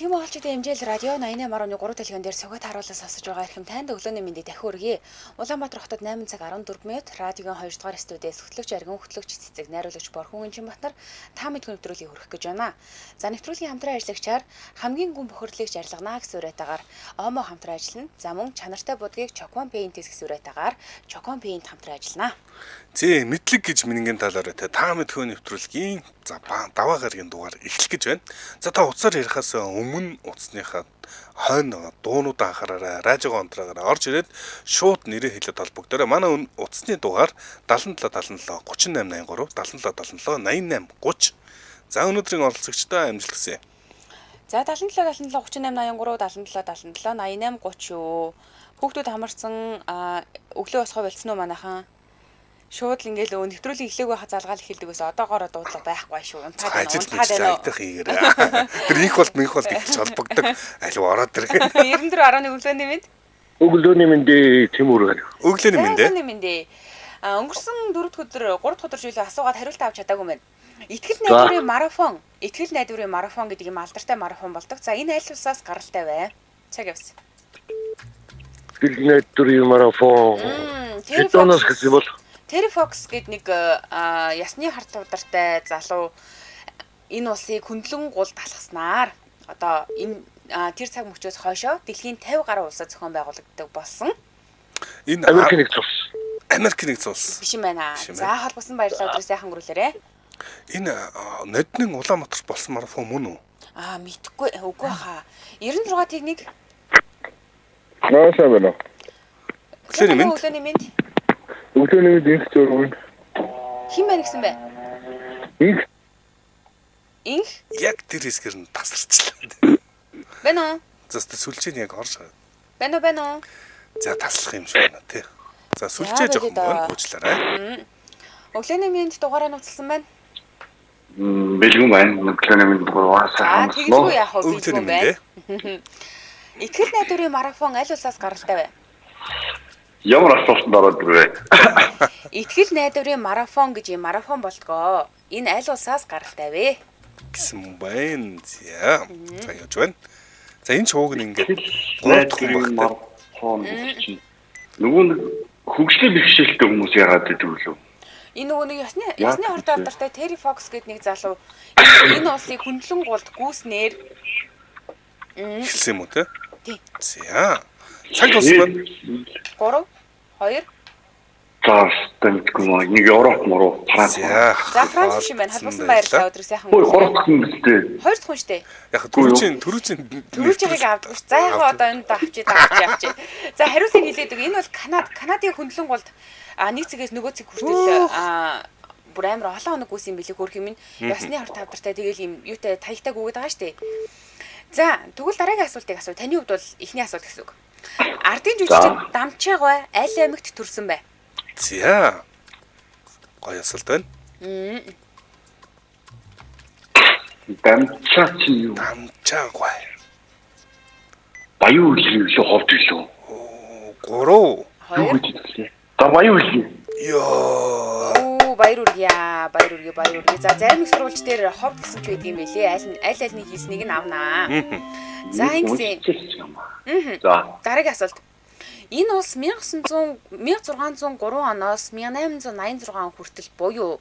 Дэлхийн Монголчуудын хэмжээл радио 88.3 дэлгэн дээр согот харуулсан сонсож байгаа эрхэм танд өглөөний мэндийг дахин хүргэе. Улаанбаатар хотод 8 цаг 14 минут радиогийн 2 дугаар студиэс хөтлөгч Аргин хөтлөгч Цэцэг найруулагч Борхон Гүнжин Батнар та мэдгүй нэвтрүүлгийг хүргэх гэж байна. За нэвтрүүлгийн хамтран ажиллагчаар хамгийн гүн бохирдлыг жарлагнаа гэсэн уриатаагаар Омо хамтран ажиллана. За мөн чанартай будгийг Chocon Paint гэсэн уриатаагаар Chocon Paint хамтран ажиллана. Зээ мэдлэг гэж мингийн талаар те та мэдхөө нэвтрүүлгийн за даваа гарагийн дугаар эхлэх гэж байна. За та утсаар ярихаас өмнө утасныхаа хойно дуунуудаа анхаараарай. Радиогоо онтраагаараа орж ирээд шууд нэрээ хэлээд холбогдорой. Манай утасны дугаар 77 77 38 83 77 77 88 30. За өнөөдрийн оролцогчдоо амжилт хүсье. За 77 77 38 83 77 77 88 30 шүү. Хүүхдүүд хамарсан өглөө босгоо болцсон уу манайхан? Шууд л ингээл өө нэвтрүүлгийг эхлэегүй хаа залгаал эхэлдэг ус одоогоороо дуудлага байхгүй шүү. Унтаад байна. Ажил Унтаад мэж байна. аятах хийгээрэй. Тэр инх болд минх болд эхэлж холбогддог. Алив ороод ирэх. 94.1 өглөөний мэнд. Өглөөний мэндээ Тэмүр байна. Өглөөний За мэнд ээ. өглөөний мэнд. А өнгөрсөн 4 дахь өдөр 3 дахь өдөр жилээ асуугаад хариулт авч чадаагүй мэн. Итгэл найдварын марафон, итгэл найдварын марафон гэдэг юм алдартай марафон болдог. За энэ аль улсаас гаралтай вэ? Цаг явсан. Итгэл найдварын марафон. Терри Хэдэн оноос Фокс гэсэн бол Терри Фокс гээд нэг ясны харт удартай залуу энэ улсыг хөндлөн гул талхаснаар одоо энэ тэр цаг мөчөөс хойшоо дэлхийн 50 гаруй улсад зохион байгуулагддаг болсон. Энэ Америк нэгдсэн улс. Америк нэгдсэн улс. Биш юм байна. Биш юм За холбосон баярлалаа өдрөө сайхан өнгөрүүлээрэ. Энэ ноднын Улаанбаатарт болсон марафон мөн үү? Аа мэдхгүй үгүй хаа. 96 техник. Наа сайн байна уу? Өглөөний мэнд. Өглөөний мэнд. Өглөөний мэнд инх зураг байна. Хэн байна гэсэн бэ? Инх Инх Яг тэр хэсгэр нь тасарчлаа. байна уу? За сүлжээ нь яг орж Байна уу байна уу? за таслах юм шиг байна тий. За сүлжээ За, жоохон болоо доо. мөн уучлаарай. Өглөөний мэнд дугаараа нууцлсан байна. Бэлгүн байна. Өглөөний мэнд дугаар За сайхан тэгэлгүй яах вэ? Өглөөний Бэлгүн мэнд байна. ээ. Итгэл найдварын марафон аль улсаас гаралтай вэ? Ямар асуултанд ороод ирвэ? Итгэл найдварын марафон гэж юм марафон болдгоо. Энэ аль улсаас гаралтай вэ? Гэсэн байна. За. За явж байна. За энэ чууг нь ингээд гурав дахь хүн баг тий. Марафон гэдэг чинь нөгөө нэг хөгжлийн бэрхшээлтэй хүмүүс яагаад гэдэг вэ? Энэ нөгөө нэг ясны Яа, ясны хорт тийм. алдартай Терри Фокс гэдэг нэг залуу энэ улсыг хөндлөн гулд гүйснээр Эхэлсэн юм уу тий? Тий. За. Цаг дууссан байна. 3 2 За өстой мэдгүй маа. Нэг Европ мөрөө Франц. За. За Франц биш юм байна. Холбосон баярлалаа. Өдрийг сайхан Хөөе өнгөрүүлээрэй. гурав дахь нь үстэй. Хоёр дахь хүн штэ. Яг түрүүчийн түрүүчийн Түрүүчийнхийг авдаггүй ш. За яг хаа одоо энэ доо авчи даа авчи авчи. За хариултыг хэлээд үг. Энэ бол Канад, Канадын хөндлөн гулд нэг цэгээс нөгөө цэг хүртэл бүр амар олон хоног гүйсэн юм билий хөрх юм. Ясны хорт тавдартай тэгэл юм юутай таягтай гүгээд байгаа штэ. За тэгвэл дараагийн асуултыг асуу. Таны хувьд бол эхний асуулт гэсэн үг. Ардын жүжигчин Дамчаагүй аль аймагт төрсэн бэ? За. Гоё асуулт байна. Дамчаа чинь юу? Дамчаагүй. Баян үлрий юу ховд илүү? 3. Юу 2 гэж хэлээ? За баян үлрий. Йоо. Оо баяр үргийа, баяр үргий, баяр үргий. За зарим их сурвалж дээр ховд гэсэн ч байдаг юм билээ. Аль нь аль альны хийснийг нь авнаа. За ингэсэн. За. Дараагийн асуулт. Энэ улс 1900 1603 оноос 1886 он хүртэл буюу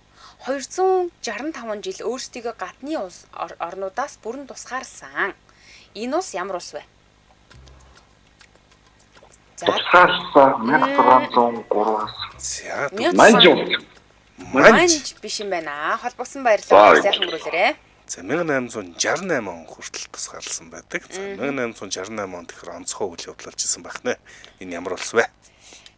265 жил өөрсдийгөө гадны улс орнуудаас бүрэн тусгаарласан. Энэ улс ямар улс вэ? За Тусгаарласан 1603-аас За. Манж улс. Манж. Манж биш юм байна. Холбогдсон баярлалаа. Бай. Сайхан өнгөрүүлээрэ. За 1868 он хүртэл тусгаарласан байдаг. За 1868 онд тэгэхээр онцгой үйл явдал болж исэн байх нэ. Энэ ямар улс вэ?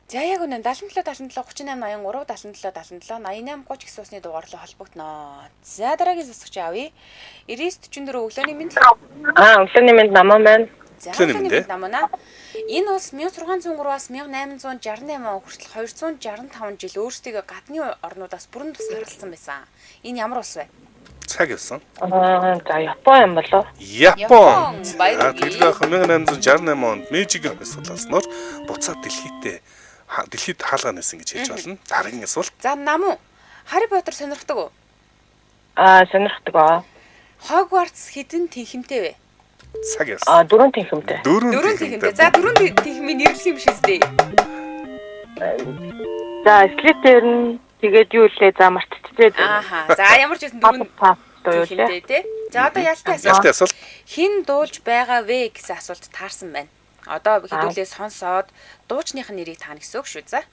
За яг үнэн 77 77 38 83 77 77 88 30 гэсэн усны дугаарлаа холбогдноо. За дараагийн сонсогч авъя. 99 44 өглөөний мэнд. Аа, өглөөний мэнд намаа байна. За Өглөөний мэнд, ээ. өглөөний мэнд намана. Энэ улс 1603-аас 1868 он хүртэл 265 жил өөрсдийгөө гадны орнуудаас бүрэн тусгаарласан байсан. Энэ ямар улс вэ? Цаг явсан. Аа, за Япон юм болов. Япон. Япон, баяр За, хүргэе. Тэр байх 1868 онд Мэйжигийн хувьсгалсноор буцаад дэлхийдээ дэлхийд хаалгаа нээсэн гэж хэлж болно. Дараагийн асуулт. За намуу. Харри Поттер сонирхдаг уу? Аа, сонирхдаг аа. Хогвартс хэдэн тэнхимтэй вэ? Цаг явсан. Аа, дөрөв тэнхимтэй. Дөрөв Дөрөв тэнхимтэй. За дөрөв тэнхимийн нэрлэх юм шиг үстэй. За, Слитерн тэгээд юу лээ? За, мартчихжээ. Ааха. За ямар ч байсан дөрөв юу лээ? тэнхимтэй тий. За одоо ялтай асуулт. Ялтай асуулт. Хэн дуулж байгаа вэ гэсэн асуулт таарсан байна. Одоо хэдүүлээ сонсоод дуучных нь нэрийг таана гэсэн үг шүү. За.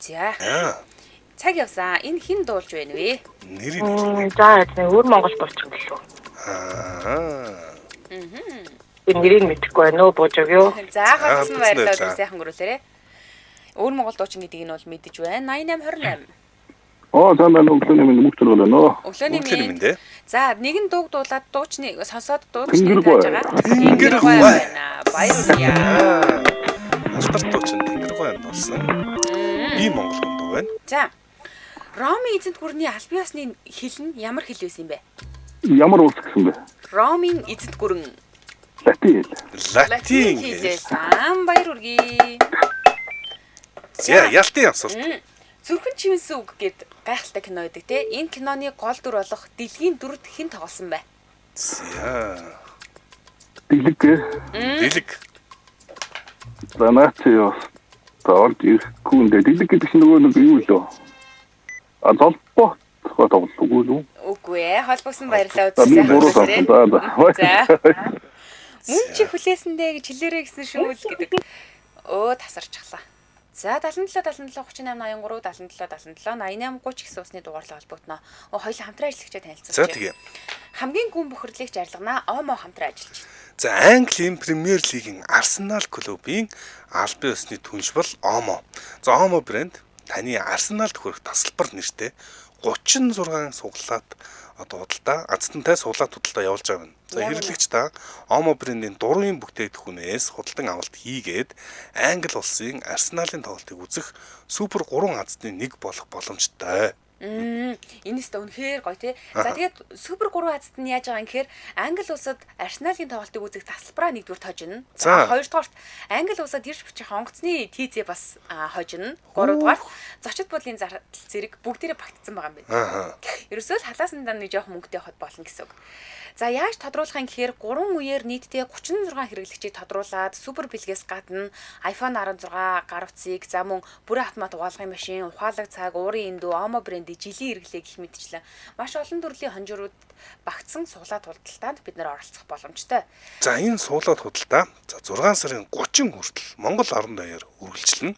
За. Аа, Цаг явсан. Энэ хэн дуулж байна вэ? нэрийг нэрлэе. За, нэг өөр Монгол дуучин гэлөө. Аа. Би нэрийг мэдэхгүй байна өө, буужаг юу? За холбосон бүтсэн баярлалаа. баярлалаа. Өдөр сайхан өнгөрүүлээрэ. Өөр Монгол дуучин гэдгийг нь бол мэдэж байна. 8828. Оо сайн байна уу? Өглөөний мэнд мөнгө төрөл байна уу? Өглөөний Өглөөний мэнд. мэнд ээ. За нэгэн дууг дуулаад дуучны сонсоод дуучныг Тэнгэр тааж гуай. байгаа. Тэнгэр гуай. байна. Баяр хүргэе. Алдар дуучин Тэнгэр гуай болсон. Би Монгол хүн дуу байна. За. Ромын эзэнт гүрний албан ёсны хэл нь ямар хэл байсан юм бэ? Ямар улс гэсэн бэ? Ромын эзэнт гүрэн Латин хэл. Латин хэл. хэлсэн. Баяр хүргэе. За, ялтын асуулт. Зүрхэн чимэнсэн үг гэд гайхалтай кино байдаг те. Энэ киноны гол дүр болох Дэлгийн дүрд хэн тоглосон бэ? За. Дэлэг. Дэлэг. За наач юу? За орж ирэхгүй юм дээ. Дэлэг гэдэг чинь нөгөө нэг юу лөө? А золбоо тоглохгүй юу? Үгүй ээ, холбогсон баярлалаа За би үзсэн. буруу сонссон. За за. За. Мөн чи хүлээсэндээ гэж хэлээрэй гэсэн шүү л гэдэг. Өө тасарчглаа. За 77 77 38 83 77 77 88 30 гэсэн усны дугаарлаа холбогдно. Өө хоёул хамтран ажиллагчаа танилцуулж. За тэгээ. Хамгийн гүн бохирдлыг жарлагнаа Омо хамтран ажиллаж. За Английн Премьер лигийн Арсенал клубын албан ёсны түнш бол Омо. За Омо брэнд таны Арсеналд хүрэх тасалбар нэртэй 36 суглаат одоо худалдаа азтантай суглаат худалдаа явуулж байгаа юм. За Ямар хэрэглэгч та Омо брендийн дурын бүтээгдэхүүнээс худалдан авалт хийгээд Англи улсын Арсеналын тоглолтыг үзэх супер 3 азтны нэг болох боломжтой. Энэ өстө үнэхээр гоё тий. За тэгээд супер 3 азт нь яаж байгаа юм гэхээр Англи улсад Арсеналын тоглолтыг үзэх тасалбараа нэгдүгээр тожино. За. За хоёрдугаарт Англи улсад ирж бичих онгоцны тийзээ бас хожино. Гуравдугаарт зочид буудлын зардал зэрэг бүгдээрээ багтцсан байгаа юм байна. Аа. Ерөөсөө л халаасан дан нэг жоох мөнгөтэй хот болно гэсэн үг. За яаж тодруулах юм гэхээр 3 үеэр нийтдээ 36 хэрэглэгчийг тодруулаад супер бэлгээс гадна iPhone 16 гар утсыг за мөн бүрэн автомат угаалгын машин, ухаалаг цаг, уурын эндүү, Omo брендийн жилийн хэрэглээ гэх мэтчлэн маш олон төрлийн хонжирууд багтсан суглаад худалдаанд бид нар оролцох боломжтой. За энэ суулаад худалдаа за 6 сарын 30 хүртэл Монгол орон даяар үргэлжлэнэ.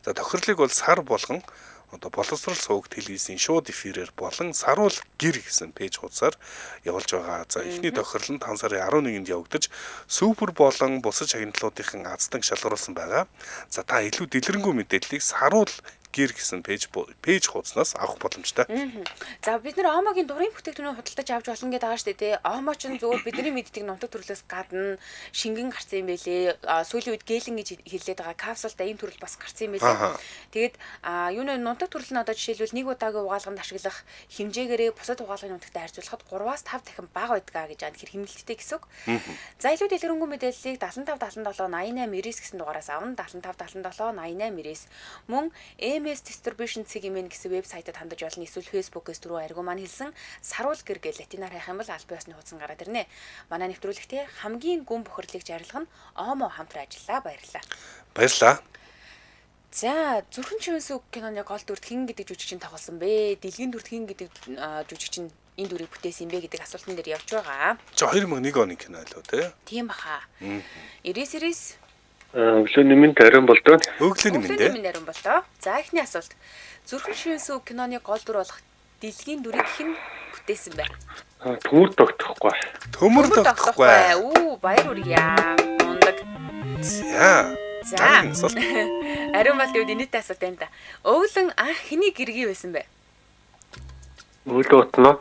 За тохирлыг бол сар болгон одоо боловсрол сувг телевизийн шууд эфирээр болон саруул гэр гэсэн пэйж хуудасаар явуулж байгаа. За эхний тохирол нь 5 сарын 11-нд явагдаж супер болон бусад шагналуудын азтан шалгаруулсан байгаа. За та илүү дэлгэрэнгүй мэдээллийг саруул гэр гэсэн пэйж хуудаснаас авах боломжтой. За бид нар Омогийн дурын бүтээгдэхүүнийг худалдаж авч болно гэдэг байгаа шүү дээ. Тэ. Омо ч зөвхөн бидний мэддэг нунтаг төрлөөс гадна шингэн гарсан юм байлээ. Сүүлийн үед гелэн гэж хэллээд байгаа капсултай ийм төрөл бас гарсан юм байлээ. Тэгээд юу нэ нунтаг төрөл нь одоо жишээлбэл нэг удаагийн угаалганд ашиглах хэмжээгээрээ бусад угаалгын нунтагтай харьцуулахад 3-5 дахин бага байдгаа гэж аа тэгэхээр хэмнэлттэй гэсэн үг. За илүү дэлгэрэнгүй мэдээллийг 75 77 88 99 гэсэн дугаараас авна. 75 77 88 99 мөн MS Distribution цэг.mn гэсэн вебсайтад хандаж болно. Эсвэл Facebook-ээс түрүү аргу маань хэлсэн саруул гэр гэж латинаар хайх юм бол албан ёсны хуудсан гараад ирнэ. Манай нэвтрүүлэгтээ хамгийн гүн бохирлыг жаргалах нь Омо хамтран ажиллаа. Баярлалаа. Баярлалаа. За зүрхэн чивэнс үг киноны гол дүрт хэн гэдэг жүжигчин тоглосон бэ? Дэлгийн дүрт хэн гэдэг жүжигчин энэ дүрийг бүтээсэн юм бэ гэдэг асуултан дээр явж байгаа. Чи 2001 оны кино лөө те? Тийм баха. 99 99 Өглөөний мэнд ариун болдоо. Өглөөний мэнд Өглөөний мэнд ариун болдоо. За эхний асуулт. Зүрхэн шивэнс үг киноны гол дүр болох дэлгийн дүрийг хэн бүтээсэн бэ? Төмөр тогтохгүй. Төмөр тогтохгүй. Үү, баяр хүргье. Мундаг. За. За. Дараагийн асуулт. Ариун бол гэвэл энэтэй асуулт байна да. Өвлөн анх хэний гэргий байсан бэ? Өглөө утнаа.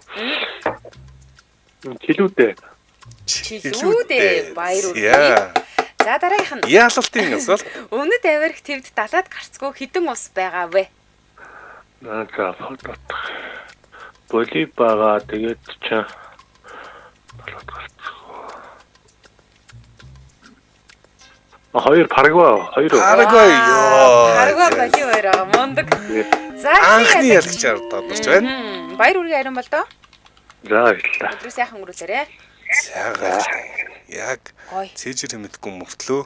Чилүүдээ. Чилүүдээ. Баяр хүргэе. За. За дараагийнх нь. Яалалтын асуулт. Өмнөд Америк твд далаад гарцгүй хэдэн улс байгаа вэ? За фотот. Боли байгаа тэгээд чи далаад гарцгүй. Хоёр Парагвай, хоёр. Парагвай ёо. Парагвай боли хоёр байгаа. Мундаг. За Анхны ялагчаар тодорч байна. Баяр хүргэе ариун болдоо. За баярлалаа. Өдрөө сайхан өнгөрүүлээрэ. За гайхалтай. Яг Гоё. цээжэр хэмэдгүй мөртлөө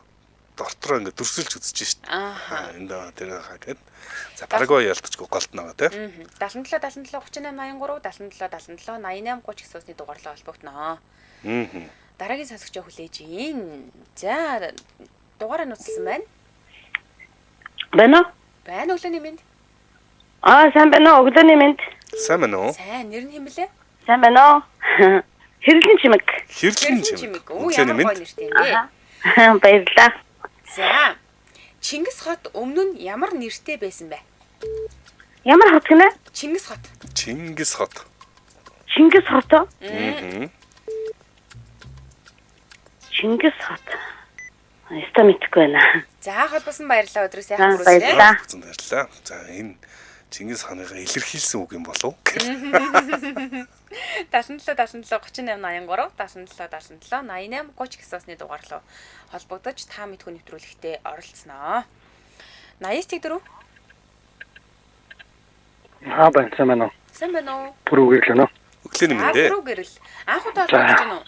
дортроо ингээд дүрсэлж үзэж шít. Ааха. Энд аа тэр хаа гэд. За Парагвай ялтчгүй голд байгаа тий. 77 77 38 83 77 77 88 30 гэсэн усны дугаарлаа холбогдно. Аа. Дараагийн сонсогчоо хүлээж ийн. За дугаараа нууцлсан байна. Байна уу? Байна өглөөний мэнд. Аа, сайн байна уу? Өглөөний мэнд. Сайн байна уу? Сайн нэр нь хэн блэ? Сайн байна уу? Хэрлэн чимэг. Хэрлэн Хэрлэн чимэг. чимэг. Өө Өглөөний ямар гоё мэнд. нэртэй юм бэ? Баярлалаа. За. Чингис хот өмнө нь ямар нэртэй байсан бэ? Ямар хот гинэ? Чингис хот. Чингис хот. Чингис хот уу? Аа. Чингис хот. Яста мэдэхгүй байна. За холбосон баярлалаа өдрөө сайхан За, өнгөрүүлээ. баярлалаа. Баярлалаа. За энэ Чингис ханыгаа илэрхийлсэн үг юм болов уу? 77 77 38 83 77 77 88 30 гэсэн усны дугаар руу холбогдож та мэдхүү нэвтрүүлэгтээ оролцсноо. 89 4 Аа байна сайн байна уу? Сайн байна уу? Пүрүү гэрлээ нөө. Өглөөний За мэнд ээ. бүрүү гэрэл. Анх удаа холбогдож байна уу?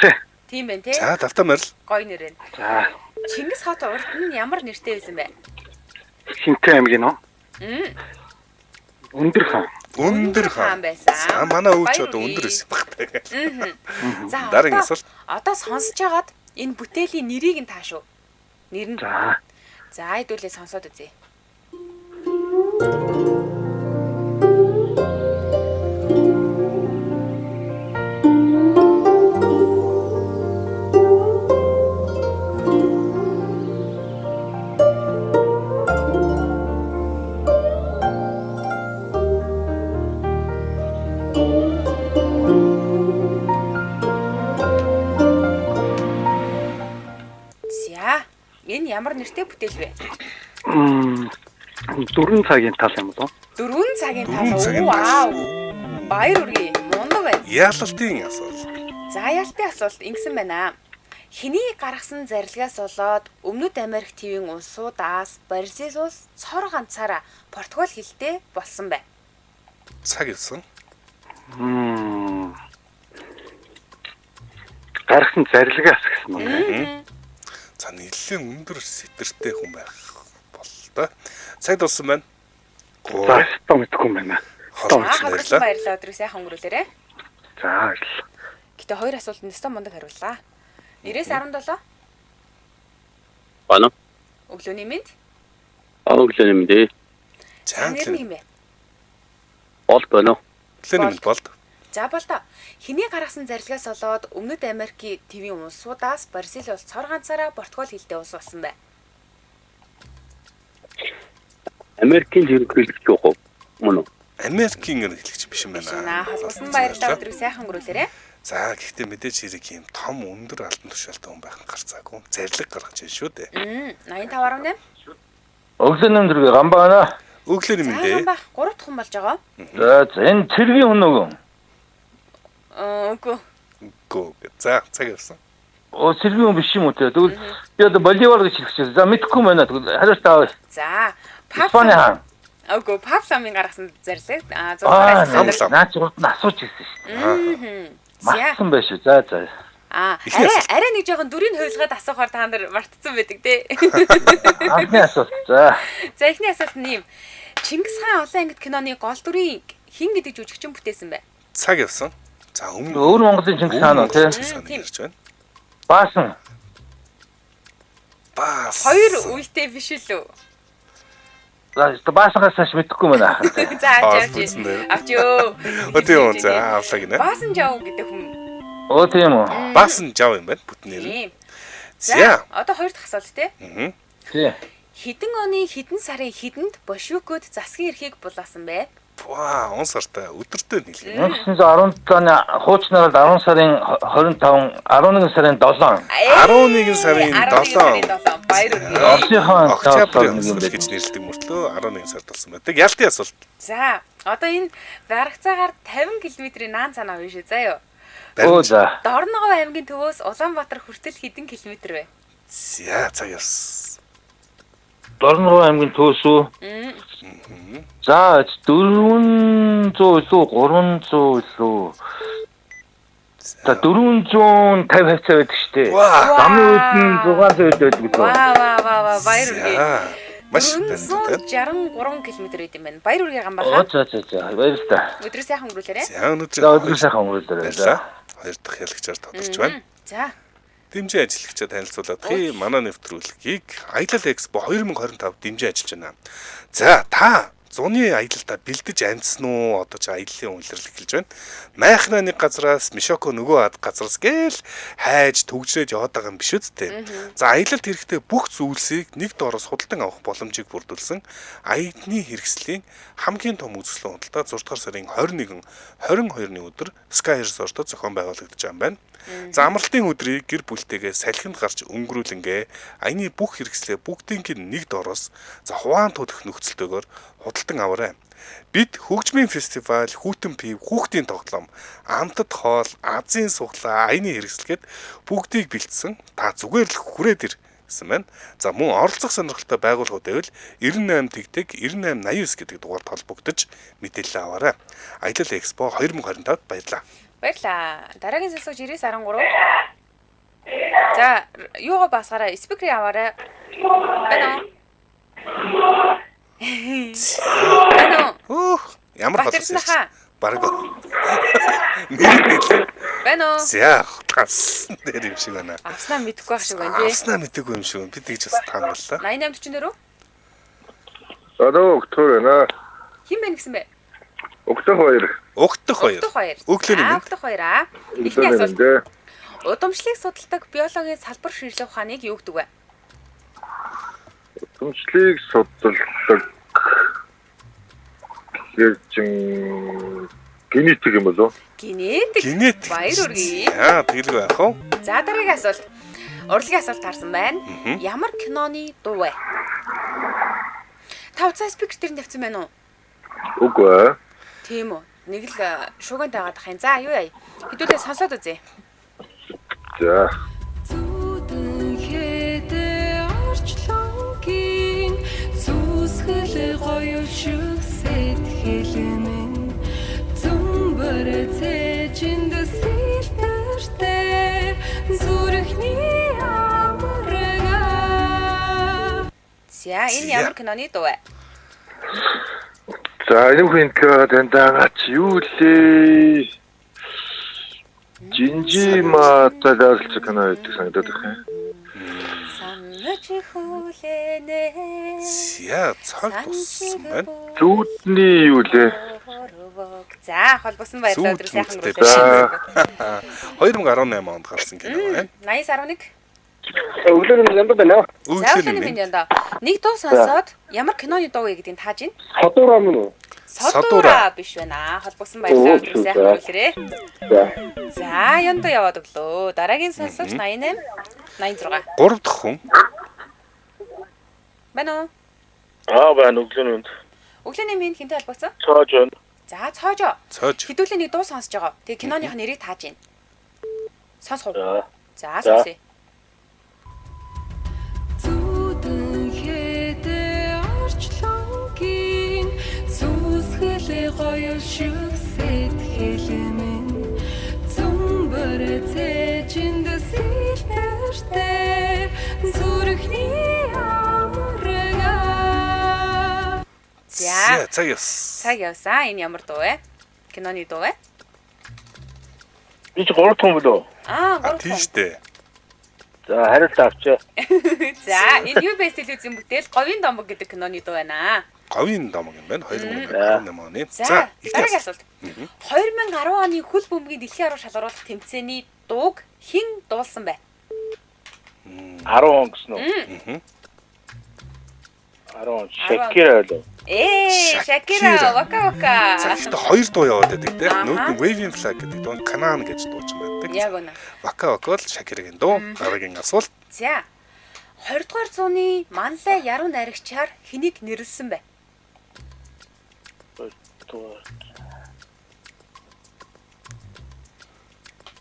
Тэ. Тийм байна тий. За тавтаа морил. Гоё нэр байна. За Чингис хот урд нь ямар нэртэй байсан бэ? Хинтээ аймгийн нөө. Мм. Өндөр хаан. Өндөр хаан байсан. За манай өвч Баяр одоо үргэе. өндөр байсан багтай. За Дараагийн одоо- асуулт. Одоо сонсож хагаад энэ бүтээлийн нэрийг нь таашуу. Нэр нь. За За хэдүүлээ сонсоод үзье. За энэ ямар нэртэй бүтээл вэ? Мм 4 цагийн тал юм болов. 4 цагийн Дөрвөн тал. цагийн Вау. тал. Баяр үргэе. Мундаг байна. Яалалтын асуулт. За ялтын асуулт ингэсэн байна. Хэний гаргасан зарилгаас болоод Өмнөд Америк тивийн улсуудаас Бразил улс цор ганцаараа Португал хэлтэй болсон бай. Цаг явсан. Мм гаргасан зарилгаас гэсэн юм. За нэлээд өндөр сэтэртэй хүн байх болол тоо. Цаг дууссан байна. За 3 өстө мэдэхгүй юм байна. За холбогдсон холбогдсон баярлалаа. баярлалаа өдрийг сайхан өнгөрүүлээрэ. За баярлалаа. Гэтэ хоёр асуултанд өстө мундаг хариуллаа. 9-17 Байна. өглөөний мэнд. Өглөөний мэнд. За За нэр нь хэн бэ? Бол байна. өглөөний мэнд болд. За болдоо. Хэний гаргасан зарилгаас болоод Өмнөд Америкийн тивийн улсуудаас Бразил улс цор ганцаараа Португал хэлтэй улс болсон бай. Америкийн ерөнхийлөгч явах уу? Мөн үү? Америкийн ерөнхийлөгч биш юм Биш байна. ээ. Холбосон баярлалаа өдрийг сайхан өнгөрүүлээрэ. За гэхдээ мэдээж хэрэг ийм том өндөр алтан тушаалтай хүн байх нь гарцаагүй. Зарлиг гаргаж байна шүү дээ. 85.8. Өглөөний өдрөг гамбаа байна. Өглөөний За мэнд ээ. гамбах 3 дахь хүн болж байгаа. За за, энэ цэргийн хүн нөгөө. Аа үгүй. Гөө. За цаг явсан. Оо цэргийн хүн биш юм уу те. Тэгвэл би одоо Боливар гэж хэлэх чинь. За мэдэхгүй юм байна. Тэгвэл хариулт авъя. За Испани хаан. Үгүй Павламын гаргасан зарлиг. Аа Аа 100 Павлам. наа чи урд нь асууж ирсэн шүү дээ. Мм. За. Мартсан байх шүү. За за. Аа Эхний арай асуулт. арай нэг жоохон дүрийг хувилгаад асуухаар та нар мартцсан байдаг те. Анхны асуулт. За. За эхний асуулт нь юм. Чингис хаан олон ангид киноны гол дүрийг хэн гэдэг жүжигчин бүтээсэн бэ? Цаг явсан. За өмнө Өвөр Монголын Чингис хаан уу те. Чингис хааныг Тийм. ярьж байна. Баасан. Баас. Хоёр үетэй биш үү? За баасангаас хойш мэдэхгүй юм байна. За авч Аа, авч. дээр. Авч ёо. Оо тийм үү. За авлаа гинэ. Баасан жав гэдэг хүн. Оо тийм үү. Баасан жав юм байна бүтэн нэр нь. Тийм. За. За одоо хоёр дахь асуулт те. Мгм. Тий. Хэдэн оны хэдэн сарын хэдэнд большевикүүд засгийн эрхийг булаасан бэ? Ваа, он сартай өдөртөө нийлээ. 1917 оны хуучнаар 10 сарын 25, 11 сарын 7. 11 сарын 11 сарын 7. 7. Баяр үргэе. Оросын Октябрийн нэг юм онцлог байна. гэж нэрлэдэг мөртлөө 11 сард болсон байдаг. Ялтын асуулт. За одоо энэ барагцаагаар 50 км-ийн наан цанаа биш үү заа юу? Оо за. Дорногов аймгийн төвөөс Улаанбаатар хүртэл хэдэн километр вэ? За, цаг явсан. Дорногов аймгийн төвөөс үү? Мм. За 400 илүү 300 илүү. За 450 хавцаа байдаг шүү дээ. Ваа. Замын үед нь 600 байдаг гэдэг. Ваа ваа ваа ваа баяр үргээ. Маш байна. 463 км байд юм байна. Баяр үргээ Оо гамбаха. за за за баярлалаа. Өдрөө сайхан өнгөрүүлээрэ. За өнөөдөр За өдөр сайхан өнгөрүүлээрэй. Баярлалаа. Хоёр дахь ялагчаар тодорч байна. За. Дэмжин ажиллагчаа танилцуулаад хий манай нэвтрүүлгийг Аялал Экспо 2025 дэмжин ажиллаж байна. За та зуны аялалдаа бэлдэж амжсан уу? Одоо чи аяллаа улирал эхэлж байна. Майхнаа нэг газраас, Мишоко нөгөө ад газраас гээл хайж түгжрээд яваад байгаа юм биш үсттэй. За аялалд хэрэгтэй бүх зүйлсийг нэг доороос худалдан авах боломжийг бүрдүүлсэн аялны хэрэгслийн хамгийн том үзэсгэлэн худалдаа 6 дугаар сарын 21, 22-ны өдөр Sky Resort-од зохион байгуулагдаж байгаа юм байна. За амралтын өдрийг гэр бүлтэйгээ салхинд гарч өнгөрүүлэнгээ аяны бүх хэрэгслээ бүгдийг нь нэг доороос за хуваан төлөх нөхцөлтэйгээр худалдан аваарай. Бид хөгжмийн фестивал, хүүтэн пив, хүүхдийн тоглоом, амтд хоол, азийн суглаа, аяны хэрэгсэлгээд бүгдийг бэлдсэн. Та зүгээр л хүрээд ир гэсэн байна. За мөн оролцох сонирхолтой байгууллагууд байвал 98 тэгтэг 98 89 гэдэг дугаард холбогдож мэдээлэл аваарай. Аялал Экспо 2025 баярлалаа. Баярлаа. Дараагийн сонсогч 9913. За, юугаа басгаараа спикерийг аваарай. Байна уу? Байна уу? Хөөх ямар Бат холоос Эрдэнэ хаа? Бараг. Нэр Байна уу? За тас дээр юм шиг байна. Авснаа мэдэхгүй байх шиг байна тий. Авснаа мэдээгүй юм шиг байна. Би тэгж бас таамаглалаа. 8844. Алло, өгтөр байна. Хэн бэ гэсэн бэ? Өгтөх хоёр. Угтах хоёр. Угтах хоёр. Өглөөний За, мэнд. Угтах хоёр аа. Эхний Өглөөний асуулт. мэнд. Удамшлыг судалдаг биологийн салбар шийдлэх ухааныг юу гэдэг вэ? Удамшлыг судалдаг гэхээр чин генетик юм болов уу? Генетик. Генетик. Баяр үргэе. За тэгэлгүй яах вэ? За дараагийн асуулт. Урлагийн асуулт харсан байна. Ямар киноны дуу вэ? Та уцаа спикер дээр нь тавьсан байна уу? Үгүй ээ. Тийм үү. Нэг л шууган таагаад ах юм. За юу яа. Хэдүүлээ сонсоод үзье. За. Зүдэн хэдэ орчлонгийн сүсгэл гоё шиг сэтгэл минь зөмбөр цэжинд сэлтэртэй зүрхний амрага. За энэ За. ямар киноны дуу вэ? За энэ бүхэн төлөө дандаа чи юу лээ? Жинжи мата ойролцоо кино байдаг санагдаад байна. Санаж хүлэнэ. За цаг туссан байна. Зүүдний юу лээ? За холбогсон баярлалаа өдөр сайхан Зүүд өнгөрүүлээ. 2018 онд гарсан кино байна. 89.11. Өглөөний мэнд яндаа байна. За Өглөөний өглөөний мэнд. мэнд яндаа. Нэг дуу сонсоод ямар киноны дуу вэ гэдгийг тааж байна. Содуура мөн үү? Содуура биш байна. Холбогсон баярлалаа өдөр сайхан өнгөрүүлээрэй. За. За яндаа яваад өглөө. Дараагийн сонсогч 88 86. 3 дахь хүн. Байна уу? Аа байна өглөөний мэнд. Өглөөний мэнд хинтэй холбогдсон? Цоож байна. За цоожоо. Цоож. Хэдүүлээ нэг дуу сонсож байгаа. Тэгээ киноных нэрийг тааж байна. Сонсох уу? За. За сонсъё. Зүдэн хэдэ орчлонгийн сүсгэл гоё шиг сэтгэл минь зөмбөр цэжинд сэлтэртэй зүрхний амрага. За. За цаг явсан. Цаг явсан. Энэ ямар дуу вэ? Киноны дуу вэ? Би чи 3 дахь хүн билүү? Аа, А 3 тийм штэ. За хариулт авчаа. За, энэ юу бэст телевизийн бүтээл Говийн домог гэдэг киноны дуу байна. Говийн домог юм байна. 2018 оны. За, эхний дараагийн асуулт. 2010 оны хөл бөмбөгийн дэлхийн арав шалгаруулах тэмцээний дууг хэн дуулсан бэ? 10 он гэсэн үү? 10 он Шакира байлаа. Ээ, Шакира, вака вака. За гэхдээ хоёр дуу яваад байдаг те. Аха. Нөгөөд нь Waving Flag гэдэг дуу, Канан гэж дуучин байдаг. Яг үнэ. Вака вака бол Шакирагийн дуу. Дараагийн асуулт. За. 20 дугаар зууны Манлай яруу найрагчаар хэнийг нэрлсэн бэ?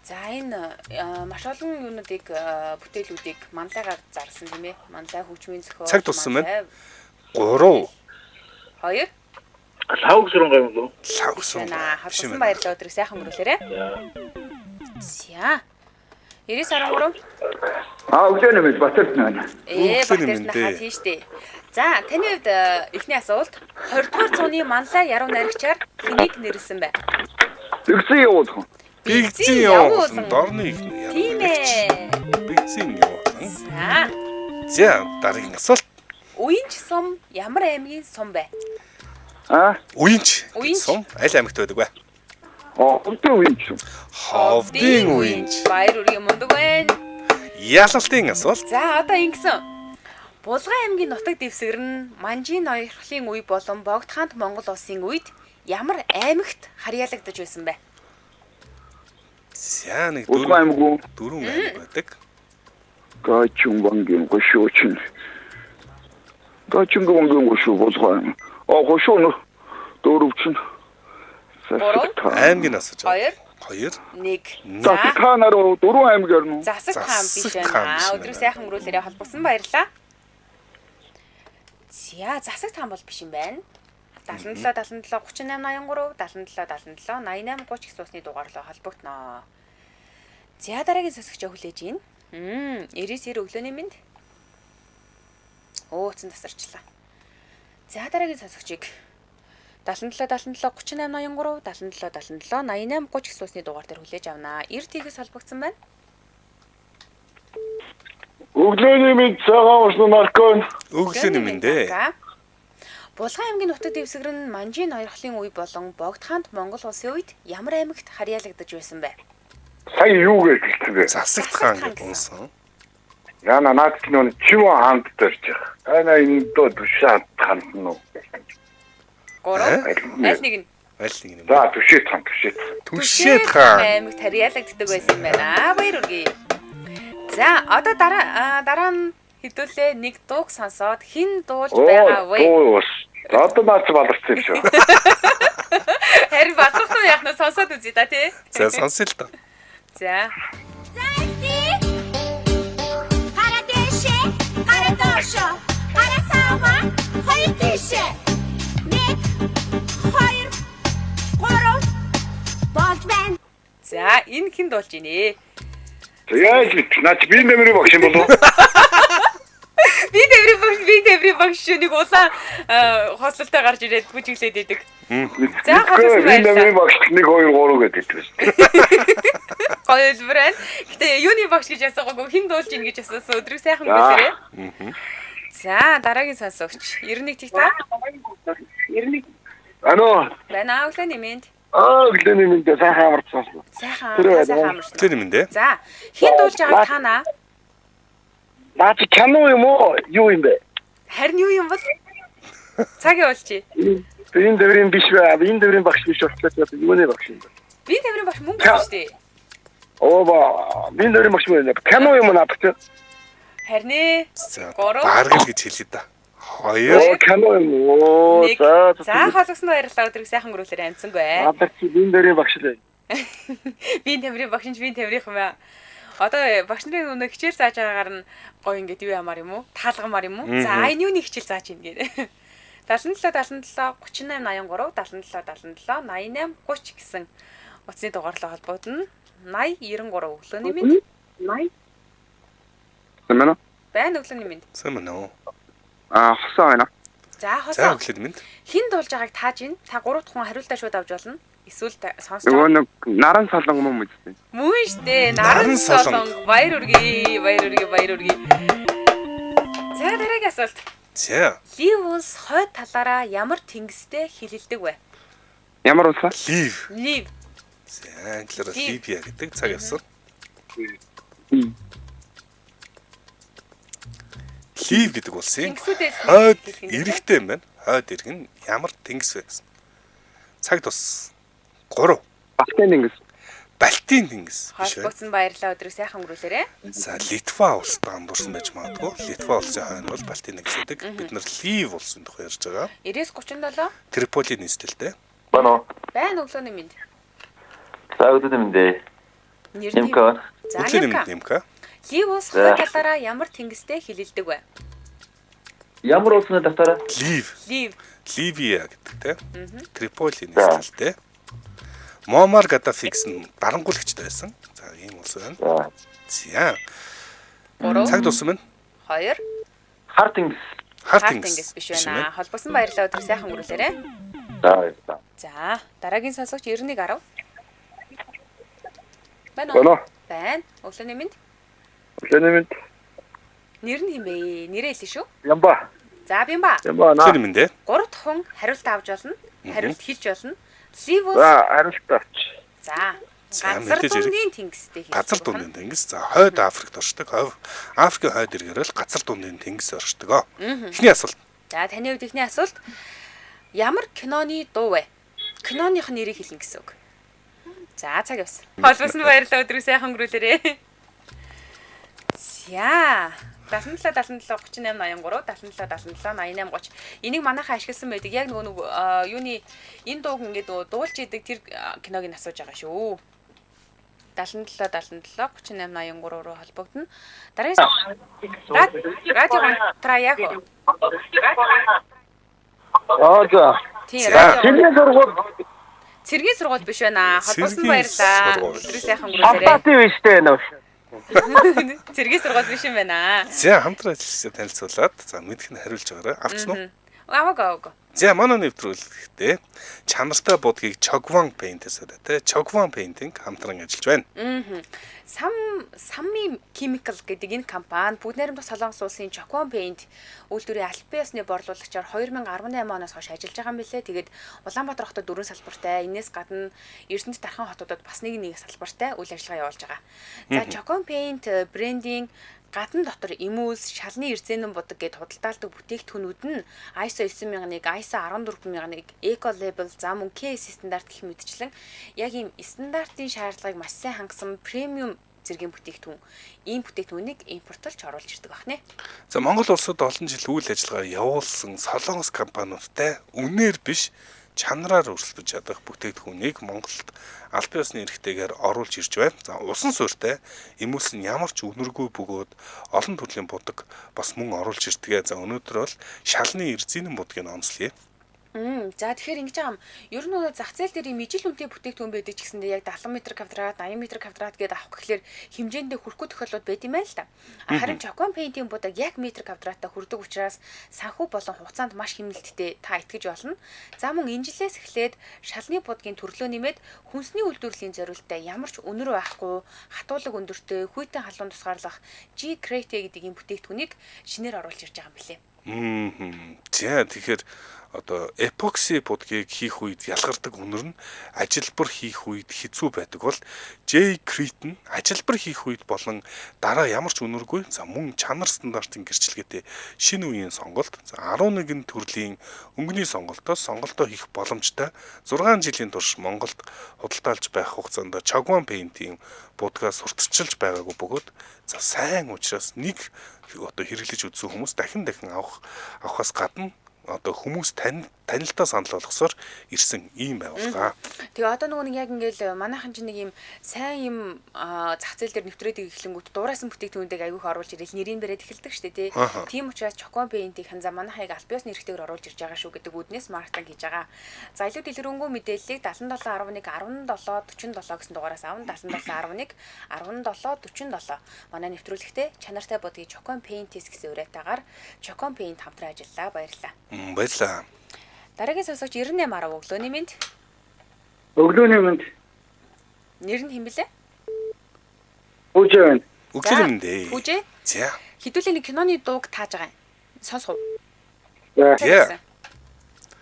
За энэ маш олон юунуудыг бүтээлүүдийг манлайгаар зарсан тийм ээ. Манлай хөгжмийн зохиол. Цаг туссан байна. Манлай 3 2 Лав гүсрэн гай юм уу? Лав гүсрэн. Байна. Холбосон баярлалаа өдрийг сайхан өнгөрүүлээрэй. За. За. 9913. Аа өглөөний мэнд Батэрт байна. Батэрт нахаа тийш дээ. За, таны хувьд эхний асуулт 20 дугаар зууны Манлай яруу найрагчаар хэнийг нэрлсэн бэ? Бигзэн явуулсан. Бигзэн явуулсан. Дорны их яруу Тийм ээ. Бигзэн явуулсан. За. За, дараагийн асуулт. Уянч сум ямар аймгийн сум бэ? Аа? Уянч сум аль аймагт байдаг вэ? Ховдын уянч. Ховдын уянч. Баяр үргийн мундаг байна. Ялалтын асуулт. За, одоо ингэсэн. Булган аймгийн нутаг дэвсгэр нь Манжийн ноёрхлын үе болон Богд хаант Монгол улсын үед ямар аймагт харьяалагдаж байсан бэ? За, нэг дөрвөн аймаг уу? Дөрвөн аймаг байдаг. Гачин бангийн гошуучин. Гачин бангийн гошуу булган. А гошуу нө дөрвчин. Аймгийн асууж байгаа. 2 1. Засаг хаанаар дөрвөн аймаг ярина уу? Засаг хаан биш байна. Өдрийг сайхан өнгөрүүлээрэ холбогдсон баярлалаа. За, засаг хаан бол биш юм байна. 77 77 38 83 77 77 88 30 их суусны дугаарлаа холбогдноо. За, дараагийн сонсогчоо хүлээж байна. 99 өглөөний мэнд. Өөцөн тасарчлаа. За, дараагийн сонсогчийг 77 77 38 83 77 77 88 30 их суусны дугаар дээр хүлээж авнаа. 90 тэгээс холбогдсон байна. Өглөөний мэнд цагаан усны наркон. Өглөөний мэнд ээ. Булган аймгийн нутаг дэвсгэр нь Манжийн ноёрхлын үе болон Богд хаант Монгол улсын үед ямар аймагт харьяалагдаж байсан бэ? Сая юу гэж хэлсэн бэ? Засагт хаан гэж унсан. Яна наад чинь нөө чивэн хаанд дөрж байгаа. Ана энэ дөө түшээ хаанд нь уу? 3. Аль нэг нь? Аль нэг нь? За түшээд хаан түшээд. Түшээд хаан аймагт харьяалагддаг байсан юм байна. Баяр үргэе. За одоо дараа нь хэдүүлээ нэг дууг сонсоод хэн дуулж байгаа вэ? Дуу бас. Одоо наац баларсан юм шүү. Харин балах нь яах нь сонсоод үзье да тий. За сонсъё л доо. За. Гара дэшээ, гара доошо, гара сава, хоёр тийшээ. 1 2 3 болж байна. За энэ хэн дуулж ийнэ? Яаж мэд? Наач би нэмрийн багш юм болов уу? Би нэмрийн багш шүү. Нэг улаан хослолтой гарч ирээд бүжиглээд идэг. За хослол би нэмрийн багш 1 2 3 гэдэг байсан. Гоё хэлбэр байна. Гэтэ юуны багш гэж асуугаагүй хэн дуулж ийн гэж асуусан. Өдрийг сайхан өнгөрөөрэй. За дараагийн сонсогч 91 тэг та. 91. Ано. Байна өглөөний мэнд. Аа өглөөний мэнд сайхан амарч сонслоо. Сайхан амарч. Өглөөний мэнд ээ. За хэн дуулж байгааг та наа? Наа чи кино юм уу? Юу юм бэ? Харин юу юм бол? Цаг явуулчих. Энэ дөрвийн биш бай. Энэ дөрвийн багш биш болчихлоо. Юуны багш юм бэ? Би дөрвийн багш мөнгө шүү дээ. Оо ба. Би дөрвийн багш мөн. Кино юм уу надад чи? Харин ээ. 3. Бараг л гэж хэлье да. 2. Кино юм уу? За за холгосон баярлалаа. Өдрийг сайхан өнгөрүүлээрэй амцсангүй. Надад чи би дөрвийн багш л. Би дөрвийн багш нь би дөрвийнх юм аа. Одоо багш нарын өнөө хичээл зааж байгаагаар нь гоё ингээд юу ямаар юм уу? Таалгамаар юм уу? За энэ юуны хичээл зааж ийн гээд. 77 77 38 83 77 77 88 30 гэсэн утасны дугаарлаа холбогдно. 80 93 өглөөний мэнд. 80. Сайн байна уу? Байна өглөөний мэнд. Сайн байна уу? Аа хосоо байна. За хосоо. За өглөөний мэнд. Хэн дуулж байгааг тааж ин. Та 3 дахь хүн хариултаа шууд авч болно. Эсвэл сонсож нөгөө нэг наран солонго мөн үстэй. Мөн штэ. Наран солонго. Баяр үргэе, баяр үргэе, баяр үргэе. За дараагийн асуулт. За. Лив улс хойд талаараа ямар тэнгистэй хилэлдэг вэ? Ямар улс вэ? Лив. Лив. За англиар Ливия гэдэг цаг явсан. Лив гэдэг улсын хойд иргэтэй юм байна. Хойд иргэн нь ямар тэнгис вэ гэсэн. Цаг тус. 3. Балтийн тэнгис. Балтийн тэнгис биш вэ? Холбогдсон баярлалаа өдрийг сайхан өнгөрүүлээрэ. За Литва улстай андуурсан байж магадгүй. Литва улсын хойно бол Балтийн тэнгис гэдэг. Бид нар Лив улсын тухай ярьж байгаа. 90-37. Триполи нийслэлтэй. Байна уу? Байна өглөөний мэнд. За өглөөний мэнд ээ. Нэмка. За Өглөөний мэнд Нэмка. Лив улс хойд талаараа ямар тэнгистэй хилэлдэг вэ? Ямар улсны талаараа? Лив. Лив. Ливия гэдэг те. Триполи нийслэлтэй. Муаммар Гаддафи гэсэн дарангуулагчтай байсан. За ийм улс байна. За. 3 Цаг дууссан байна. 2 Хар тэнгис. Хар Хар тэнгис тэнгис биш байна. Холбосон баярлалаа, өдөр сайхан өнгөрүүлээрэй. За баярлалаа. За, дараагийн сонсогч 9110. Байна уу? Байна уу? Байна. Өглөөний мэнд. Өглөөний мэнд. Нэр нь хэн бэ? Нэрээ хэлнэ шүү. Ямба. За, Бимба. Ямба наа. Тэр мэндэ. Гурав дахь хүн хариулт авч болно. Хариулт хэлж болно. Ливус. За, хариулт авч. За. За, Газар мэдээж хэрэг. дундын тэнгистэй хэлж. Газар дундын тэнгис. За, хойд Африкт оршдог. Африкийн хойд эргээр л газар дундын тэнгис оршдог. Эхний асуулт. За, таны хувьд эхний асуулт ямар киноны дуу вэ? Киноных нэрийг хэлнэ гэсэн үг. За, цаг явсан. Холбосон баярлалаа, өдрийг сайхан өнгөрүүлээрэй. За, 77 77 38 83 77 77 88 30. Энийг манайхан ашигласан байдаг. Яг нөгөө нэг юуны энэ дууг ингээд нөгөө дуулж идэг тэр киног нь асууж байгаа шүү. 77 77 38 83 руу холбогдно. Дараагийн радио гонтраа яг уу? Аа за. Тийм, радио. Цэргийн сургууль. Цэргийн сургууль биш байна. Холбосон Цэргийн баярлалаа. сургууль. Өдрийг сайхан өнгөрүүлээрэй. Салбатын биш дээ нөө. Цэргийн сургууль биш юм байна. За, хамтран ажиллагчдаа танилцуулаад за мэдх нь хариулж байгаарай. Авцсан уу? Аваагүй, аваагүй. За, манай нэвтрүүлэгтээ чанартай будгийг Chogwan Paint-ээс те Chogwan Painting хамтран ажиллаж байна. Сам Самми Chemical гэдэг энэ компани бүгд найрамдах Солонгос улсын Chokwan Paint үйлдвэрийн албан ёсны борлуулагчаар 2018 оноос хойш ажиллаж байгаа юм билээ. Тэгээд Улаанбаатар хотод 4 салбартай, энээс гадна Эрдэнэт дархан хотуудад бас нэг нэг салбартай үйл ажиллагаа явуулж байгаа. За, Chokwan Paint брендийн гадна дотор эмүүс, шалны эрзэнэн будаг гэд худалдаалдаг бүтээгдэхүүнүүд нь ISO 9001, ISO 14001, Eco Label, за мөн KS стандарт гэх мэтчлэн яг ийм стандартын шаардлагыг маш сайн хангасан премиум зэргийн бүтээгдэхүүн. Ийм бүтээгдэхүүнийг импортлж оруулж ирдэг байна. За, Монгол улсад олон жил үйл ажиллагаа явуулсан Солонгос компаниудтай үнээр биш чанараар өрсөлдөж чадах бүтээгдэхүүнийг Монголд албан ёсны эрхтэйгээр оруулж ирж байна. За, усан суурьтай эмүүс нь ямар ч үнэргүй бөгөөд олон төрлийн будаг бас мөн оруулж ирдэг. За, өнөөдөр бол шалны эрзийнэн будгийг онцлоё. За, тэгэхээр ингэж байгаа юм. Ер нь нөгөө зах зээл дээр ийм ижил үнэтэй бүтээгдэхүүн байдаг ч гэсэндээ яг 70 м квадрат, 80 м квадрат гэдээ авах гэхлээр хэмжээндээ хүрэхгүй тохиолдлууд байд юм байна л да. Харин Chokwan Paint-ийн будаг яг метр квадратаа хүрдэг учраас санхүү болон хугацаанд маш хэмнэлттэй та итгэж болно. За, мөн энэ жилээс эхлээд шалны будгийн төрлөө нэмээд хүнсний үйлдвэрлэлийн зориултаа ямар ч үнэр байхгүй, хатуулаг өндөртэй, хүйтэн халуун тусгаарлах G Crate гэдэг ийм бүтээгдэхүүнийг шинээр оруулж ирж байгаа юм билээ. За, тэгэхээр одоо эпокси будгийг хийх үед ялгардаг үнэр нь ажилбар хийх үед хэцүү байдаг бол J Crete нь ажилбар хийх үед болон дараа ямар ч үнэргүй, за мөн чанар стандартын гэрчлэгээтэй шинэ үеийн сонголт, за 11 төрлийн өнгөний сонголтоос сонголтоо хийх боломжтой. 6 жилийн турш Монголд худалдаалж байх хугацаанд Chogwan Paint-ийн будгаа сурталчилж байгаагүй бөгөөд за сайн учраас нэг одоо хэрэглэж үзсэн хүмүүс дахин дахин авахаас гадна одоо хүмүүс танилтаа санал болгосоор ирсэн ийм байгууллага. Тэгээ одоо нөгөө нэг яг ингээл манайхан чинь нэг ийм сайн юм зах зээл дээр нэвтрээд эхлэнгүүт дуурайсан бүтээгдэхүүнүүдийг аягүй их оруулж ирэл нэрийг бариад эхэлдэг шүү дээ, тий. Тийм учраас Chokwan Paint-ийг ханзаа манайхыг аль биесны эрхтэйгээр оруулж ирж байгаа шүү гэдэг үүднээс маркетинг хийж байгаа. За, илүү дэлгэрэнгүй мэдээллийг 77 11 17 47 гэсэн дугаараас аван 77 11 17 47 манай нэвтрүүлэгтээ чанартай будгийг Chokwan Paint-с гэсэн уриатаагаар Chokwan Paint хамтран ажиллаа. Баярлалаа. Баярлалаа. Дараагийн сонсогч 98 10 өглөөний мэнд. Өглөөний мэнд. Нэр нь хэн бэлээ? Пүүжээ байна. Өглөөний мэнд ээ. Пүүжээ. За. Хэдүүлээ нэг киноны дууг тааж байгаа юм. Сонсох уу? За.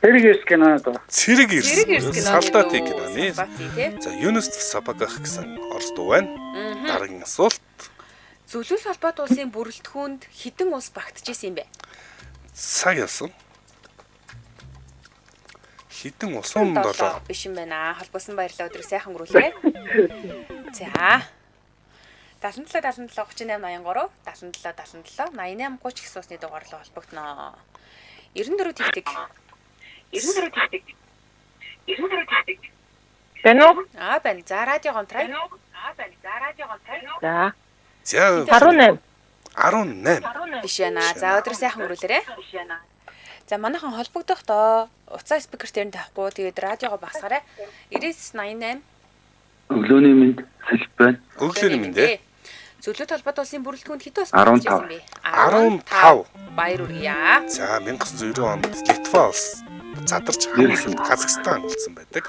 Цэрэг эрс киноны дуу. Цэрэг эрс. Цэрэг эрс киноны Салдати дуу. киноны. Салдати, тий. За, Юнес Сабагах гэсэн орос дуу байна. Дараагийн асуулт. Зөвлөл холбоот улсын бүрэлдэхүүнд хэдэн улс багтжсэн юм бэ? Цаг явсан. Хэдэн улс 7 биш юм байна. Холбоосон баярлалаа, өдрийг сайхан өнгөрүүлээрэй. За. 77 77 38 83 77 77 88 30 их суусны дугаар руу холбогдно. 94 тэгтэг. 94 тэгтэг. 94 тэгтэг. Байна уу? Аа, байна. За, радио гомтрай. Аа, байна. За, радио гомтрай. За. За. 18. 18. Биш байна. За, өдрийг сайхан өнгөрүүлээрэй. Биш байна. За, манайхан холбогдох доо. Уцаа спикер дээр нь тавихгүй. Тэгээд радиогоо багасгаарай. 99 88 Өглөөний мэнд сэлб байна. Өглөөний мэнд ээ. Зөвлөлт холбоот улсын бүрэлдэхүүнд хэдэн улс 15. байсан бэ? 15. Баяр хүргье. За 1990 онд Литва улс задарч хамгийн сүүлд Казахстан болсон байдаг.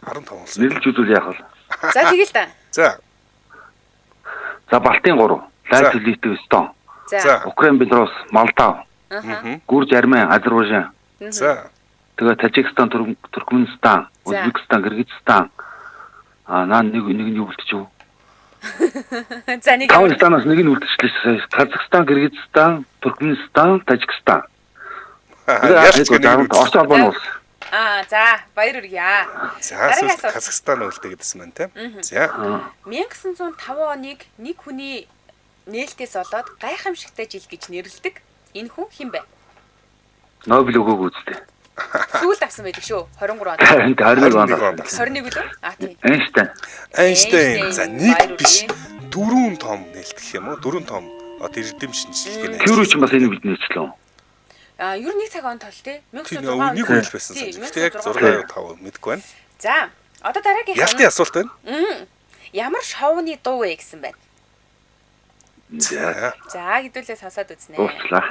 15 улс. Нэрлж үзвэл яах вэ? За тэгэл та. За. За Балтийн 3, Латви, Литв, Эстон. За. Украин, Белорус, Молдав. Аха. Гүрж, Армен, Азербайджан. За. Тэгээ Тажикстан, Туркменистан, За. Узбекистан, Кыргызстан. Аа наа нэг нэг нь юу үлдчихв? За нэг Таван станаас нэг нь үлдчихлээ. Казахстан, Кыргызстан, Туркменистан, Тажикстан. Ялч Тэгээ нэг Орос улбаны улс. Аа за баяр хүргье. За Дараагийн сүүлд асуулт. Казахстан үлдээ гэдсэн байна те. Мгм. За. 1905 оныг нэг хүний нээлтээс болоод гайхамшигтай жил гэж нэрлэдэг. Энэ хүн хэн бэ? Нобель өгөөгүй үстэй. Сүүлд авсан байдаг шүү. 23 онд. Харин 21 онд. 21 үлээ? Аа тийм. Эйнштейн. Эйнштейн. За нэг Баяр биш. хүргэе. Дөрвөн том нээлтэх юм уу? Дөрвөн том одоо эрдэм шинжилгээний. Кюри ч бас энэ бид нээчлээ. Аа ер нь нэг цаг он тол тий. 1906 Тийм он. нэг үйл байсан Тий, санаж. Гэхдээ яг 1906 6 5 мэдэхгүй байна. За одоо дараагийн Ялтын асуулт байна. Ямар шоуны дуу вэ гэсэн байна. За. За хэдүүлээ сонсоод үзнэ. Уучлаа.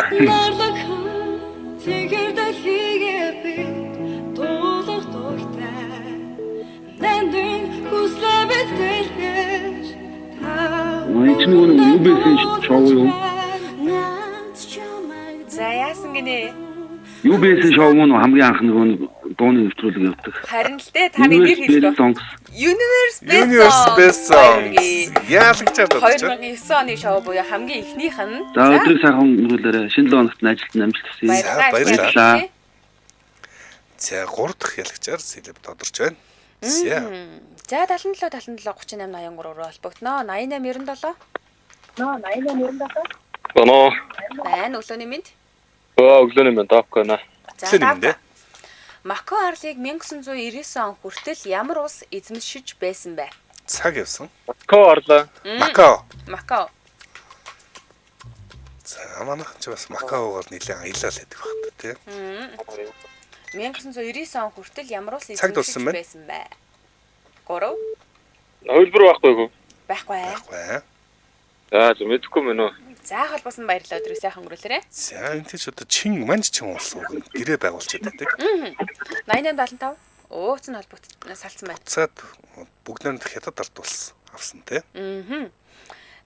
Нарлаг цэгэр дэлхийгээ би дуулах дуртай. Нандин хүслээ бид дэлгэж та Үгүй чи нөгөө нэг юу байсан шоу юу? За яасан гинэ? Юу байсан шоу мөн үү? Хамгийн анх нөгөө нэг дууны нэвтрүүлэг явдаг. Харин л дээ та нэг нэр Universe хэллээ. Best Songs. Universe Best Universe Song. Best Songs. Яалагчаар дуудаж байна. 2009 оны шоу буюу хамгийн эхнийх нь. За өдрийг сайхан өнгөрүүлээрэй. Шинэ 7 хоногт нь ажилд нь амжилт хүсье. Баярлалаа. Баярлалаа. За 3 дахь ялагчаар сэлэв тодорч байна. За. За 77 77 38 83 руу холбогдно. 88 97. 88 97. Боно. Байна өглөөний мэнд. Өө өглөөний мэнд давк байна. За, Өглөөний мэнд. Мако арлыг 1999 он хүртэл ямар улс эзэмшиж байсан бэ? Цаг явсан. Макао арлаа. Макао. Макао. За манайхан ч бас Макаогоор нэлээд аялал байдаг баг та тий. 1999 он хүртэл ямар улс Цаг дууссан эзэмшиж байна. байсан бэ? 3 Хувилбар байхгүй юу? байхгүй. Байхгүй. За зөв мэдэхгүй мэн үү. За холбоосон баярлалаа өдрийг сайхан өнгөрүүлээрэй. За энэ тийч одоо чин манж чин улс үг нь гэрээ байгуулчихад байдаг. 8875 өөц нь холбогд салцсан байна. Цаад бүгд найрамдах хятад ард улс авсан тий.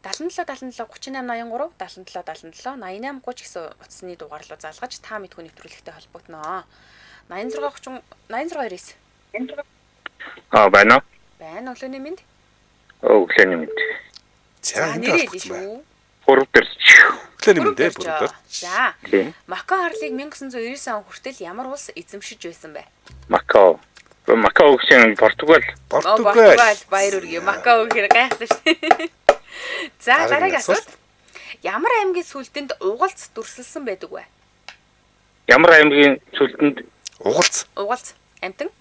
77 77 38 83 77 77 88 30 гэсэн утасны дугаар руу залгаж та мэдхүү нэвтрүүлэгтэй холбогдно. 86 30 86 99 Аа байна уу? Байна өглөөний мэнд. Өө өглөөний мэнд. За нэрээ хэлнэ шүү. Гурав дэрч. Өглөөний мэнд ээ бүрэн дэр. За. Тийм. Макао арлыг 1999 он хүртэл ямар улс эзэмшиж байсан бэ? Макао. Макао гэсэн Португал. Оо, Португал баяр үргээ. Макао гэхээр гайхлаа шүү. дээ. За дараагийн асуулт. Ямар аймгийн сүлдэнд угалц дүрсэлсэн байдаг вэ? Ямар аймгийн сүлдэнд угалц Угалц амтан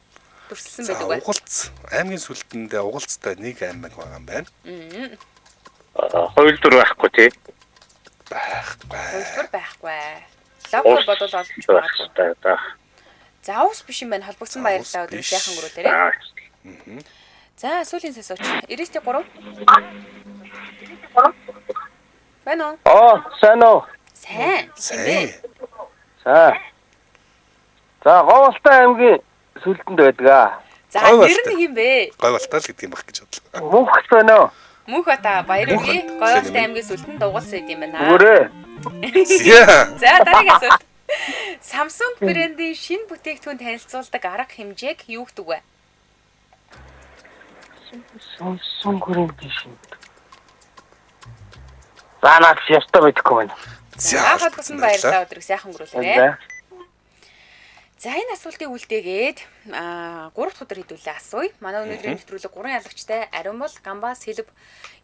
дүрсэлсэн За байдаг вэ? угалц аймгийн сүлдэндээ угалцтай нэг аймаг байгаа юм байна. Мм. Хувилбар байхгүй тий. Хувилбар байхгүй. Логоор бодвол олж магадгүй. За. За ус биш юм байна. Холбогдсон баярлалаа. Өдрийг сайхан өнгөрүүлээрэй. За сүүлийн сонсооч. 93. Байна уу? Аа, сайн уу? Сайн. Сайн. За. За, Говьалтай аймгийн сүлдэнд байдаг аа. За нэр нь хэм бэ? Говьалтай л гэдэг юм баг гэж бодлоо. Мөнх байна уу? Мөнх бата баяр үргэе. Говьалтай аймгийн сүлдэнд угалц байд юм байна. Зүгээрээ. За дараагийн асуулт. Samsung брендийн шинэ бүтээгдэхүүн танилцуулдаг арга хэмжээг юу гэдэг вэ? Samsung брендийн шинэ. За, наад ястаа мэдэхгүй байна. За холбогдсон баярлалаа. Өдрийг сайхан өнгөрүүлээрэй. За. За энэ асуултыг үлдээгээд 3 дахь өдөр хэдүүлээ асууя. Манай өнөөдрийн нэвтрүүлэг 3 ялагчтай Ариун бол Гамба Сэлб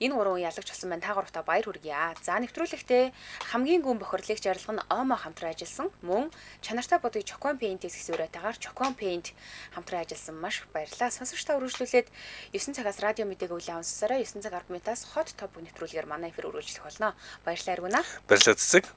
энэ 3 ялагч болсон байна. Та гуравтаа баяр хүргье. За нэвтрүүлэгтээ хамгийн гүн бохирлыг жарлах нь Омо хамтран ажилласан. Мөн чанартай будыг Chocon Paint-ээс гэсэн уриатайгаар Chocon Paint хамтран ажилласан. Маш их баярлалаа. Сонсогч та үргэлжлүүлээд 9 цагаас радио мэдээг үлээн сонсоорой. 9 цаг 10 минутаас хот топ нэвтрүүлгээр манай эфир үргэлжлэх болно. Баярлалаа Ариуна. Баярлалаа цэцэг.